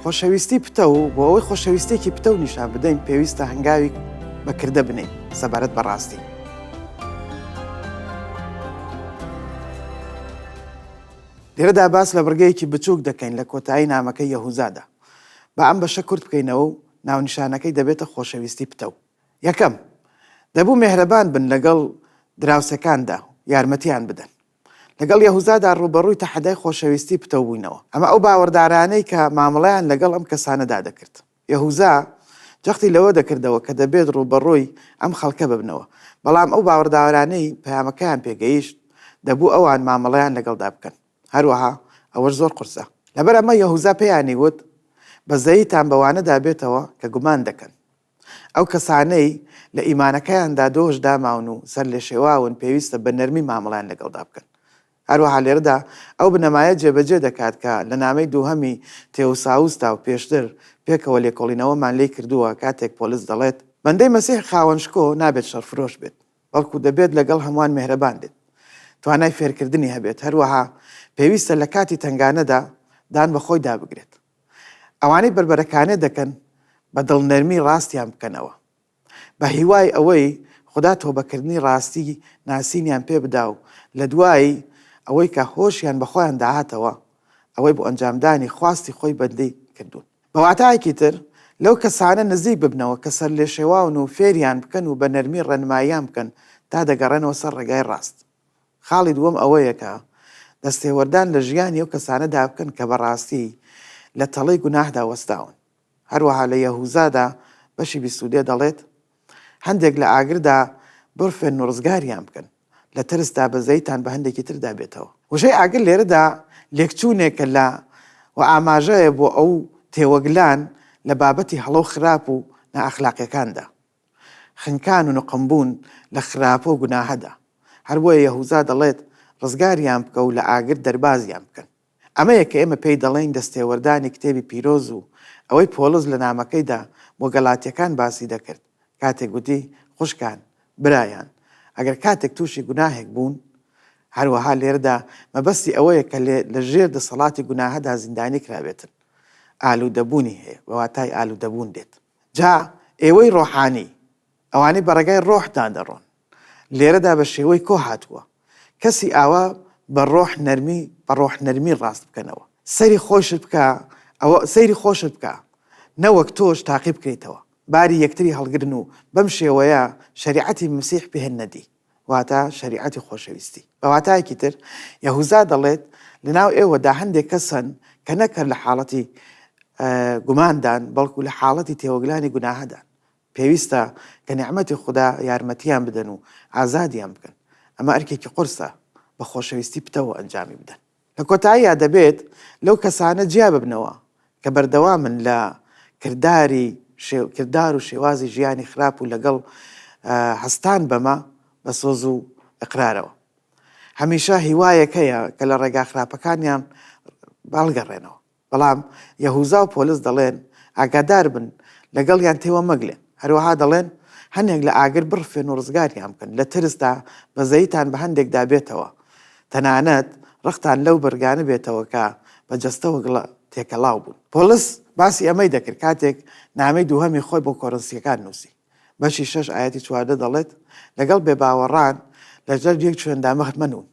خۆشەویستی پتەو، بۆ ئەوەی خۆشەویستییەکی پتەو نیشان بدەین، پێویستە هەنگاوی بە کردە بنێین سەبارەت بە ڕاستی. لێرەدا باس لە بڕگەیەکی بچووک دەکەین لە کۆتایی نامەکەی یەهوزادا. با ئەم بەشە کورت بکەینەوە و ناونیشانەکەی دەبێتە خۆشەویستی پتەو. یەکەم، دەبوو مێهرەبان بن لەگەڵ دراوسێکاندا و یارمەتیان بدەن. لەگەڵ یەهوزادا ڕووبەڕووی تەحەدای خۆشەویستی پتەو بووینەوە. ئەمە ئەو باوەڕدارانەی کە مامەڵەیان لەگەڵ ئەم کەسانەدا دەکرد. یەهوزا جەختی لەوە دەکردەوە کە دەبێت ڕووبەڕووی ئەم خەڵکە ببنەوە، بەڵام ئەو باوەڕدارانەی پەیامەکەیان پێگەیشت، دەبوو ئەوان مامەڵەیان لەگەڵدا بکەن. هەروەها ئەوەش زۆر قورسە. لەبەر ئەمە یەهوزا پێیانی وت، بەزەییتان بەوانەدا بێتەوە کە گومان دەکەن. ئەو کەسانەی لە ئیمانەکەیاندا دۆش داماون و سەرلێشێواون پێویستە بە نەرمی مامەڵەیان لەگەڵدا بکەن. هەروەها لێرەدا ئەو بنەمایە جێبەجێ دەکات کە لە نامەی دووهەمی تێوساوسدا و پێشتر پێکەوە لێکۆڵینەوەمان لێی کردووە کاتێک پۆلس دەڵێت، بەندەی مەسیح خاوەن شکۆ نابێت شەڕفرۆش بێت، بەڵکو دەبێت لەگەڵ هەمووان مێهرەبان بێت، توانای فێرکردنی هەبێت، هەروەها پێویستە لە کاتی تەنگانەدا دان بە خۆیدا بگرێت. ئەوانەی بەربەرەکانێ دەکەن بە دڵنەرمی ڕاستیان بکەنەوە، بە هیوای ئەوەی خودا تۆبەکردنی ڕاستی ناسینیان پێ بدا و لە دوای ئەوەی کە هۆشیان بە خۆیان داهاتەوە ئەوەی بۆ ئەنجامدانی خواستی خۆی بەندی کردوون. بە واتایەکی تر لەو کەسانە نزیک ببنەوە کە سەرلێشێواون و فێریان بکەن و بە نەرمی ڕێنماییان بکەن تا دەگەڕێنەوە سەر ڕێگای ڕاست. خاڵی دووەم ئەوەیە کە دەستێوەردان لە ژیانی ئەو کەسانەدا بکەن کە بەڕاستی لە تەڵەی گوناهدا وەستاون. هەروەها لە یەهوزادا بەشی 22 دەڵێت، هەندێک لە ئاگردا بڕفێن و ڕزگاریان بکەن، لە ترسدا بەزەیتان بە هەندێکی تردا بێتەوە. وشەی ئاگر لێرەدا لێکچوونێکە لە و ئاماژەیە بۆ ئەو تێوەگلان لە بابەتی هەڵە و خراپ و نائەخلاقیەکاندا. خنکان و نوقمبوون لە خراپە و گوناهەدا. هەر بۆیە یەهوزا دەڵێت، ڕزگاریان بکە و لە ئاگر دەربازیان بکەن. ئەمەیە کە ئێمە پێی دەڵێین دەستێوەردانی کتێبی پیرۆز و ئەوەی پۆڵس لە نامەکەیدا بۆ گەلاتییەکان باسی دەکرد کاتێک گوتی، خوشکان، برایان، ئەگەر کاتێک تووشی گوناهێک بوون، هەروەها لێرەدا مەبەستی ئەوەیە کە لە ژێر دەسەڵاتی گوناهەدا زیندانی کرابێتن. ئالوودەبوونی هەیە، بە واتای ئالوودەبوون دێت. جا ئێوەی ڕۆحانی، ئەوانەی بە ڕێگای ڕۆحدا دەڕۆن، لێرەدا بە شێوەی کۆ هاتووە، کەسی ئاوا بە ڕۆح نەرمی بە ڕۆح نەرمی ڕاست بکەنەوە. سەیری خۆشت بکە ئەوە سەیری خۆشت بکە نەوەک تۆش تاقی بکرێیتەوە. باری یەکتری هەڵگرن و بەم شێوەیە شەریعەتی مەسیح بهێننە دی. واتە شەریعەتی خۆشەویستی. بە واتایەکی تر، یەهوزا دەڵێت، لەناو ئێوەدا هەندێک کەس هەن کە نەک هەر لە حاڵەتی گوماندان، بەڵکو لە حاڵەتی تێوەگلانی گوناهەدان. پێویستە کە نیعمەتی خودا یارمەتیان بدەن و ئازادیان بکەن. ئەمە ئەرکێکی قورسە، بە خۆشەویستی پتەوە ئەنجامی بدەن. لە کۆتاییا دەبێت لەو کەسانە جیا ببنەوە کە بەردەوامن لە کرداری کردار و شێوازی ژیانی خراپ و لەگەڵ هەستان بەمە بە سۆز و ئیقرارەوە. هەمیشە هیوایەک هەیە کە لە ڕێگا خراپەکانیان هەڵگەڕێنەوە. بەڵام یەهوزا و پۆلس دەڵێن، ئاگادار بن، لەگەڵیان تێوە مەگلێن. هەروەها دەڵێن، هەنێک لە ئاگر بڕفێن و ڕزگاریان بکەن، لە ترسدا بەزەییتان بە هەندێکدا بێتەوە، تەنانەت ڕقتان لەو بەرگانە بێتەوە کە بە جەستەوە گڵە تێکەڵاو بوون. پۆلس باسی ئەمەی دەکرد کاتێک نامەی دووهەمی خۆی بۆ کۆرنسییەکان نووسی. بەشی شەش ئایەتی 14 دەڵێت، لەگەڵ بێباوەڕان لە جەرگێک شوێندا مەنوون.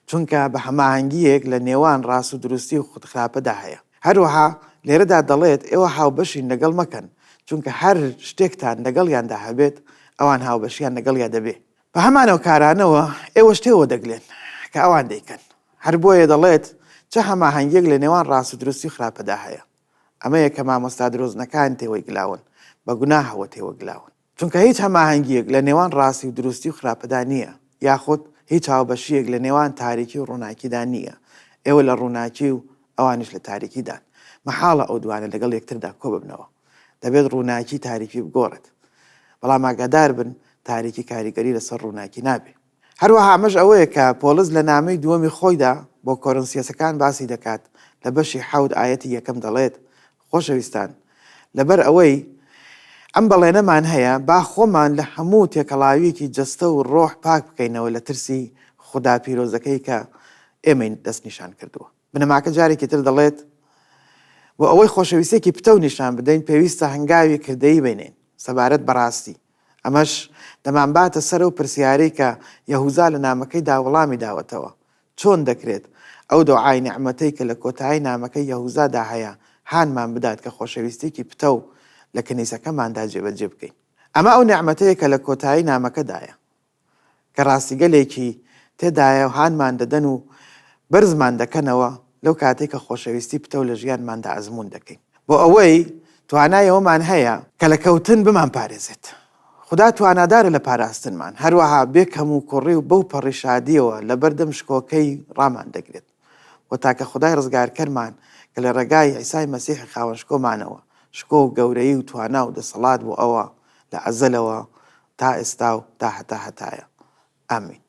چونکە بە هەماهەنگییەک لە نێوان ڕاست و دروستی و خودخراپەدا هەیە. هەروەها لێرەدا دەڵێت ئێوە هاوبەشین لەگەڵ مەکەن، چونکە هەر شتێکتان لەگەڵیاندا هەبێت، ئەوان هاوبەشیان لەگەڵیا دەبێ. بە هەمان ئەو کارانەوە ئێوەش تێوە دەگلێن کە ئەوان دەیکەن. هەر بۆیە دەڵێت چ هەماهەنگییەک لە نێوان ڕاست و دروستی و خراپەدا هەیە. ئەمەیە کە مامۆستا درۆزنەکان تێوەی گلاون، بە گوناهەوە تێوە گلاون. چونکە هیچ هەماهەنگییەک لە نێوان ڕاستی و دروستی و خراپەدا نییە، یاخود هیچ هاوبەشییەک لە نێوان تاریکی و ڕووناکیدا نییە، ئێوە لە ڕووناکی و ئەوانیش لە تاریکیدان، مەحاڵە ئەو دوانە لەگەڵ یەکتردا کۆببنەوە. دەبێت ڕووناکی تاریکی بگۆڕێت. بەڵام ئاگاداربن تاریکی کاریگەری لەسەر ڕووناکی نابێ. هەروەها ئەمەش ئەوەیە کە پۆڵس لە نامەی دووەمی خۆیدا بۆ کۆرنسیەسەکان باسی دەکات، لە بەشی حەوت ئایەتی یەکەم دەڵێت، خۆشەویستان، لەبەر ئەوەی ئەم بەڵێنەمان هەیە، با خۆمان لە هەموو تێکەڵاوییەکی جەستە و ڕۆح پاک بکەینەوە لە ترسی خودا پیرۆزەکەی کە ئێمەی دەستنیشان کردووە. بنەماکە جارێکی تر دەڵێت. بۆ ئەوەی خۆشەویستییەکی پتەو نیشان بدەین، پێویستە هەنگاوی کردەیی بنێین سەبارەت بە ڕاستی. ئەمەش دەمانباتە سەر ئەو پرسیارەی کە یەهوزا لە نامەکەیدا وەڵامی داوەتەوە، چۆن دەکرێت ئەو دۆعای نیعمەتەی کە لە کۆتایی نامەکەی یەهوزادا هەیە هانمان بدات کە خۆشەویستییەکی پتەو لە کەنیسەکەماندا جێبەجێ بکەین؟ ئەمە ئەو نیعمەتەیە کە لە کۆتایی نامەکەدایە. کە ڕاستیگەلێکی تێدایە و هانمان دەدەن و بەرزمان دەکەنەوە لەو کاتەی کە خۆشەویستی پتەو لە ژیانماندا ئەزموون دەکەین. بۆ ئەوەی توانای ئەوەمان هەیە کە لە کەوتن بمانپارێزێت. خودا توانادارە لە پاراستنمان، هەروەها بێ کەموکوڕی و بەو پەڕی شادییەوە لەبەردەم شکۆکەی ڕاماندەگرێت. بۆ تاکە خودای ڕزگارکەرمان کە لە ڕێگای عیسای مەسیحی خاوەن شکۆمانەوە، شکۆ و گەورەیی و توانا و دەسەڵات بۆ ئەوە لە ئەزەلەوە تا ئێستا و تا هەتاهەتایە. ئامین.